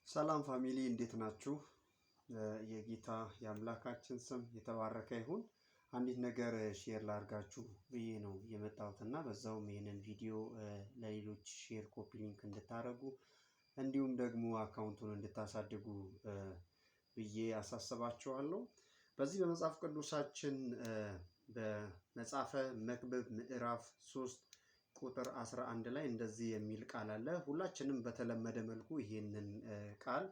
ሰላም family፣ እንዴት ናችሁ? የጌታ የአምላካችን ስም የተባረከ ይሁን። አንዲት ነገር share ላርጋችሁ ብዬ ነው የመጣሁት እና በዛውም ይህንን ቪዲዮ ለሌሎች share፣ copy link እንድታደርጉ እንዲሁም ደግሞ account ኡን እንድታሳድጉ ብዬ አሳስባችኋለሁ። በዚህ በመጽሐፍ ቅዱሳችን በመጽሐፈ መክብብ ምዕራፍ 3 ቁጥር 11 ላይ እንደዚህ የሚል ቃል አለ። ሁላችንም በተለመደ መልኩ ይህንን ቃል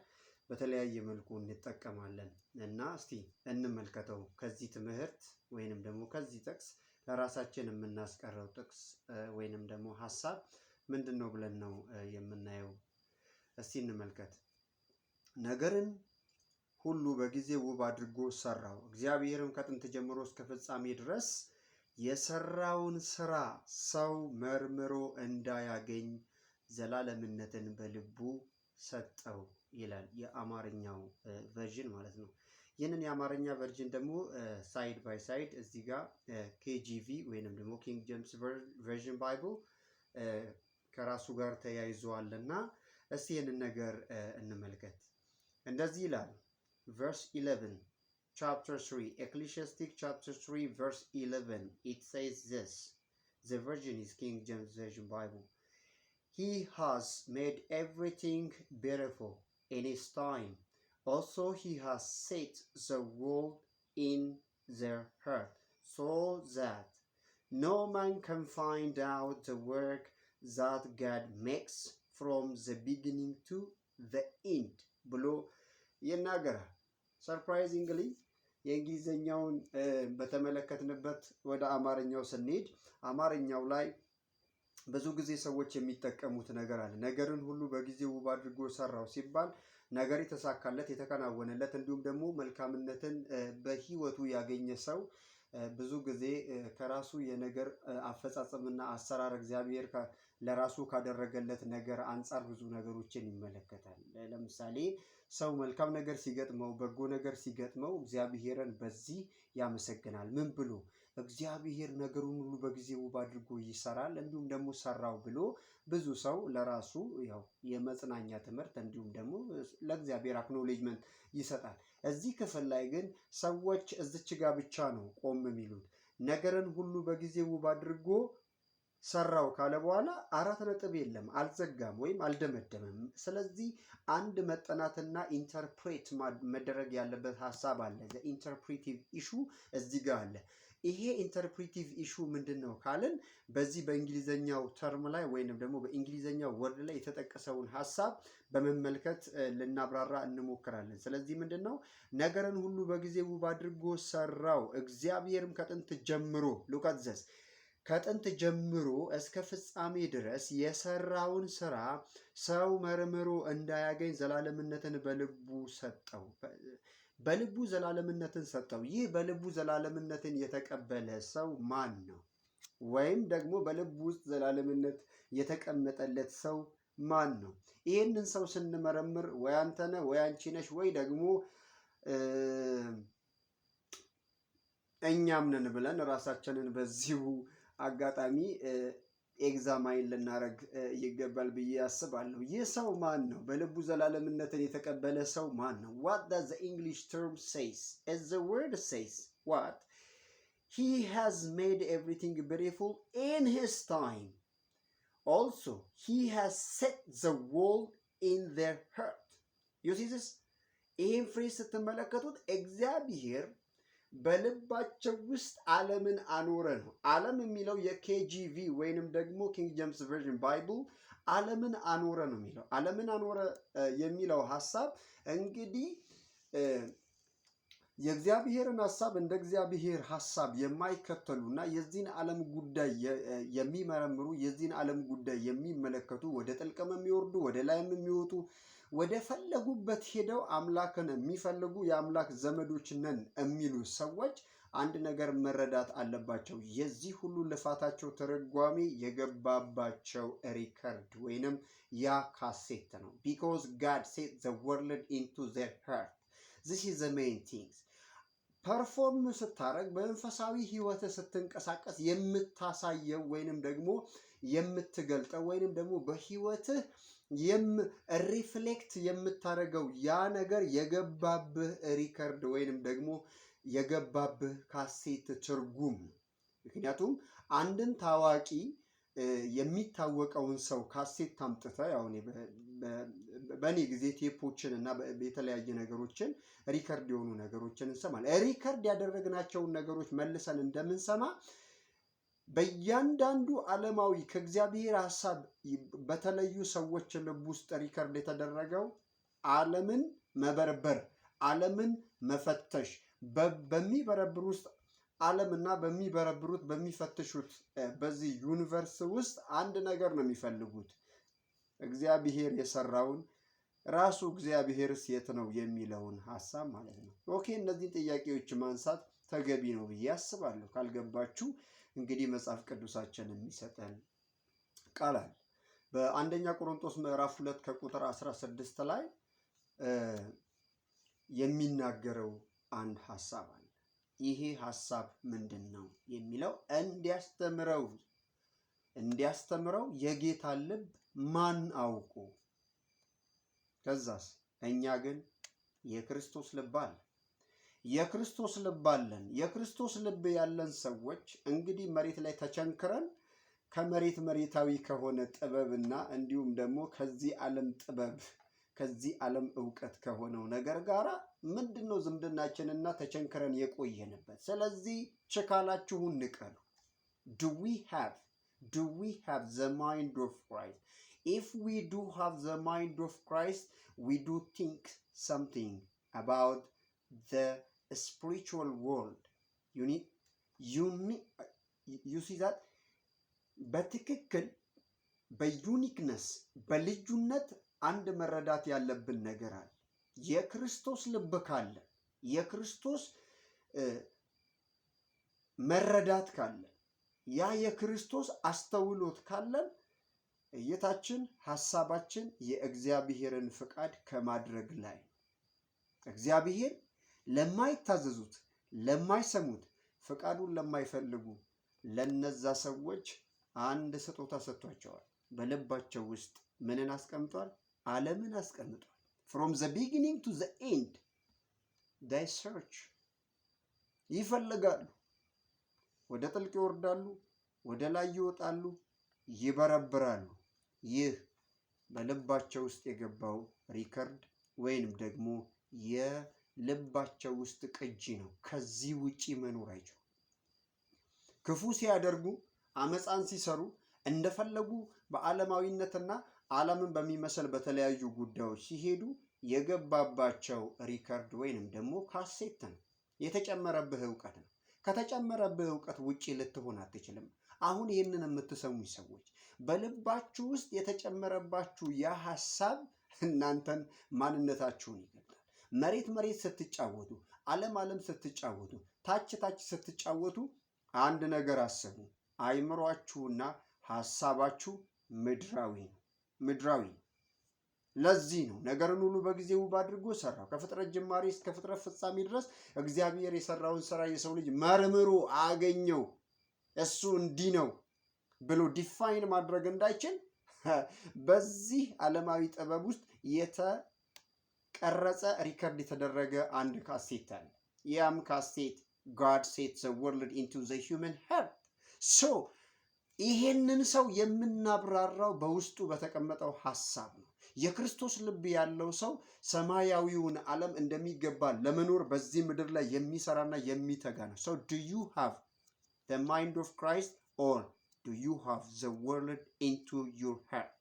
በተለያየ መልኩ እንጠቀማለን እና እስቲ እንመልከተው። ከዚህ ትምህርት ወይንም ደግሞ ከዚህ ጥቅስ ለራሳችን የምናስቀረው ጥቅስ ወይንም ደግሞ ሀሳብ ምንድን ነው ብለን ነው የምናየው? እስቲ እንመልከት። ነገርን ሁሉ በጊዜ ውብ አድርጎ ሰራው፣ እግዚአብሔርም ከጥንት ጀምሮ እስከ ፍጻሜ ድረስ የሰራውን ስራ ሰው መርምሮ እንዳያገኝ ዘላለምነትን በልቡ ሰጠው ይላል። የአማርኛው version ማለት ነው። ይህንን የአማርኛ version ደግሞ side by side እዚህ ጋር KJV ወይንም ደግሞ King James Version Bible ከራሱ ጋር ተያይዘዋል እና እስቲ ይህንን ነገር እንመልከት። እንደዚህ ይላል፣ verse 11፣ chapter 3፣ Ecclesiastic chapter 3 verse 11። It says this, the version is King James Version Bible: "He has made everything beautiful in his time. Also he has set the world in their heart, so that no man can find out the work that God makes from the beginning to the end" ብሎ ይናገራል። Surprisingly የእንግሊዝኛውን በተመለከትንበት ወደ አማርኛው ስንሄድ አማርኛው ላይ ብዙ ጊዜ ሰዎች የሚጠቀሙት ነገር አለ። ነገርን ሁሉ በጊዜው ውብ አድርጎ ሰራው ሲባል ነገር የተሳካለት፣ የተከናወነለት እንዲሁም ደግሞ መልካምነትን በህይወቱ ያገኘ ሰው ብዙ ጊዜ ከራሱ የነገር አፈጻጸምና አሰራር፣ እግዚአብሔር ለራሱ ካደረገለት ነገር አንጻር ብዙ ነገሮችን ይመለከታል። ለምሳሌ ሰው መልካም ነገር ሲገጥመው፣ በጎ ነገር ሲገጥመው እግዚአብሔርን በዚህ ያመሰግናል። ምን ብሎ? እግዚአብሔር ነገሩን ሁሉ በጊዜ ውብ አድርጎ ይሰራል፣ እንዲሁም ደግሞ ሰራው ብሎ ብዙ ሰው ለራሱ ያው የመጽናኛ ትምህርት እንዲሁም ደግሞ ለእግዚአብሔር acknowledgement ይሰጣል። እዚህ ክፍል ላይ ግን ሰዎች እዚች ጋር ብቻ ነው ቆም የሚሉት። ነገርን ሁሉ በጊዜ ውብ አድርጎ ሰራው ካለ በኋላ አራት ነጥብ የለም፣ አልዘጋም ወይም አልደመደመም። ስለዚህ አንድ መጠናትና interpret መደረግ ያለበት ሀሳብ አለ። Interpretive issue እዚህ ጋር አለ። ይሄ interpretive issue ምንድን ነው ካልን በዚህ በእንግሊዘኛው term ላይ ወይንም ደግሞ በእንግሊዘኛው word ላይ የተጠቀሰውን ሀሳብ በመመልከት ልናብራራ እንሞክራለን። ስለዚህ ምንድን ነው? ነገርን ሁሉ በጊዜ ውብ አድርጎ ሰራው፣ እግዚአብሔርም ከጥንት ጀምሮ፣ look at this፣ ከጥንት ጀምሮ እስከ ፍጻሜ ድረስ የሰራውን ስራ ሰው መርምሮ እንዳያገኝ ዘላለምነትን በልቡ ሰጠው። በልቡ ዘላለምነትን ሰጠው። ይህ በልቡ ዘላለምነትን የተቀበለ ሰው ማን ነው? ወይም ደግሞ በልቡ ውስጥ ዘላለምነት የተቀመጠለት ሰው ማን ነው? ይህንን ሰው ስንመረምር ወይ አንተ ነህ፣ ወይ አንቺ ነሽ፣ ወይ ደግሞ እኛም ነን ብለን ራሳችንን በዚሁ አጋጣሚ examine ልናደርግ ይገባል ብዬ አስባለሁ። ይህ ሰው ማን ነው? በልቡ ዘላለምነትን የተቀበለ ሰው ማን ነው? What does the English term says? The word says what? "He has made everything beautiful in his time. Also he has set the world in their heart." You see this? ይህን phrase ስትመለከቱት እግዚአብሔር በልባቸው ውስጥ ዓለምን አኖረ ነው። ዓለም የሚለው የ KJV ወይንም ደግሞ King James Version Bible ዓለምን አኖረ ነው የሚለው። ዓለምን አኖረ የሚለው ሀሳብ እንግዲህ የእግዚአብሔርን ሀሳብ እንደ እግዚአብሔር ሀሳብ የማይከተሉና የዚህን ዓለም ጉዳይ የሚመረምሩ፣ የዚህን ዓለም ጉዳይ የሚመለከቱ፣ ወደ ጥልቅም የሚወርዱ፣ ወደ ላይም የሚወጡ፣ ወደ ፈለጉበት ሄደው አምላክን የሚፈልጉ፣ የአምላክ ዘመዶች ነን የሚሉ ሰዎች አንድ ነገር መረዳት አለባቸው። የዚህ ሁሉ ልፋታቸው ትርጓሜ የገባባቸው record ወይንም ያ ካሴት ነው። Because God set the world into their heart. This is the main things. Perform ስታደርግ፣ በመንፈሳዊ ህይወት ስትንቀሳቀስ የምታሳየው ወይንም ደግሞ የምትገልጠው ወይንም ደግሞ በህይወትህ Reflect የምታደርገው ያ ነገር የገባብህ record ወይንም ደግሞ የገባብህ ካሴት ትርጉም ነው። ምክንያቱም አንድን ታዋቂ የሚታወቀውን ሰው ካሴት አምጥተህ፣ ያው በእኔ ጊዜ ቴፖችን እና የተለያየ ነገሮችን፣ record የሆኑ ነገሮችን እንሰማለን። Record ያደረግናቸውን ነገሮች መልሰን እንደምንሰማ በእያንዳንዱ ዓለማዊ ከእግዚአብሔር ሀሳብ በተለዩ ሰዎች ልብ ውስጥ record የተደረገው ዓለምን መበርበር፣ ዓለምን መፈተሽ፣ በሚበረብር ውስጥ ዓለምና በሚበረብሩት በሚፈትሹት በዚህ universe ውስጥ አንድ ነገር ነው የሚፈልጉት፣ እግዚአብሔር የሰራውን ራሱ እግዚአብሔርስ የት ነው የሚለውን ሀሳብ ማለት ነው። Okay፣ እነዚህን ጥያቄዎች ማንሳት ተገቢ ነው ብዬ አስባለሁ። ካልገባችሁ እንግዲህ መጽሐፍ ቅዱሳችን የሚሰጠን ቃል አለ። በአንደኛ ቆሮንቶስ ምዕራፍ 2 ከቁጥር 16 ላይ የሚናገረው አንድ ሀሳብ አለ። ይሄ ሀሳብ ምንድን ነው የሚለው እንዲያስተምረው የጌታን ልብ ማን አውቆ? ከዛስ እኛ ግን የክርስቶስ ልብ አለ። የክርስቶስ ልብ አለን። የክርስቶስ ልብ ያለን ሰዎች እንግዲህ መሬት ላይ ተቸንክረን ከመሬት መሬታዊ ከሆነ ጥበብና እንዲሁም ደግሞ ከዚህ ዓለም ጥበብ፣ ከዚህ ዓለም እውቀት ከሆነው ነገር ጋር ምንድን ነው ዝምድናችንና ተቸንክረን የቆየንበት? ስለዚህ ችካላችሁን ንቀሉ። Do we have the mind of Christ? If we do have the mind of Christ, we do think something about the spiritual world. You see that በትክክል በ uniqueness፣ በልዩነት አንድ መረዳት ያለብን ነገር አለ። የክርስቶስ ልብ ካለ፣ የክርስቶስ መረዳት ካለ፣ ያ የክርስቶስ አስተውሎት ካለን እይታችን፣ ሀሳባችን የእግዚአብሔርን ፍቃድ ከማድረግ ላይ ነው። እግዚአብሔር ለማይታዘዙት፣ ለማይሰሙት፣ ፍቃዱን ለማይፈልጉ ለነዛ ሰዎች አንድ ስጦታ ሰጥቷቸዋል። በልባቸው ውስጥ ምንን አስቀምጧል? ዓለምን አስቀምጧል። From the beginning to the end they search፣ ይፈልጋሉ። ወደ ጥልቅ ይወርዳሉ፣ ወደ ላይ ይወጣሉ፣ ይበረብራሉ። ይህ በልባቸው ውስጥ የገባው record ወይንም ደግሞ የልባቸው ውስጥ ቅጂ ነው። ከዚህ ውጪ መኖር አይችሉም። ክፉ ሲያደርጉ፣ አመፃን ሲሰሩ፣ እንደፈለጉ በዓለማዊነትና ዓለምን በሚመስል በተለያዩ ጉዳዮች ሲሄዱ የገባባቸው record ወይንም ደግሞ ካሴት ነው። የተጨመረብህ እውቀት ነው። ከተጨመረብህ እውቀት ውጪ ልትሆን አትችልም። አሁን ይህንን የምትሰሙኝ ሰዎች በልባችሁ ውስጥ የተጨመረባችሁ ያ ሀሳብ እናንተን ማንነታችሁን ይገልጣል። መሬት መሬት ስትጫወቱ፣ ዓለም ዓለም ስትጫወቱ፣ ታች ታች ስትጫወቱ አንድ ነገር አስቡ። አይምሯችሁና ሀሳባችሁ ምድራዊ ነው፣ ምድራዊ ነው። ለዚህ ነው ነገርን ሁሉ በጊዜው ውብ አድርጎ ሰራው። ከፍጥረት ጅማሬ እስከ ፍጥረት ፍጻሜ ድረስ እግዚአብሔር የሰራውን ስራ የሰው ልጅ መርምሮ አገኘው። እሱ እንዲህ ነው ብሎ define ማድረግ እንዳይችል በዚህ ዓለማዊ ጥበብ ውስጥ የተቀረጸ፣ record የተደረገ አንድ ካሴት አለ። ያም ካሴት God set the world into the human heart። So ይሄንን ሰው የምናብራራው በውስጡ በተቀመጠው ሀሳብ ነው። የክርስቶስ ልብ ያለው ሰው ሰማያዊውን ዓለም እንደሚገባ ለመኖር በዚህ ምድር ላይ የሚሰራና የሚተጋ ነው። So do you have the mind of Christ or do you have the world into your heart?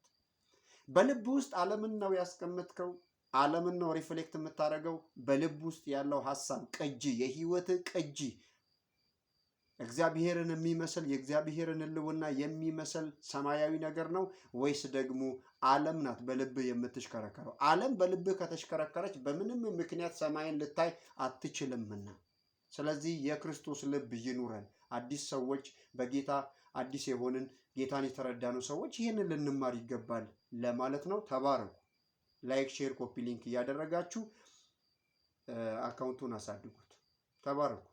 በልብ ውስጥ ዓለምን ነው ያስቀመጥከው? ዓለምን ነው reflect የምታደርገው? በልብ ውስጥ ያለው ሀሳብ ቅጂ፣ የህይወት ቅጂ እግዚአብሔርን የሚመስል፣ የእግዚአብሔርን ሕልውና የሚመስል ሰማያዊ ነገር ነው ወይስ ደግሞ ዓለም ናት በልብህ የምትሽከረከረው? ዓለም በልብህ ከተሽከረከረች በምንም ምክንያት ሰማይን ልታይ አትችልምና። ስለዚህ የክርስቶስ ልብ ይኑረን። አዲስ ሰዎች፣ በጌታ አዲስ የሆንን፣ ጌታን የተረዳነው ሰዎች ይህንን ልንማር ይገባል ለማለት ነው። ተባረኩ። Like፣ share፣ copy link እያደረጋችሁ account ኡን አሳድጉት። ተባረኩ።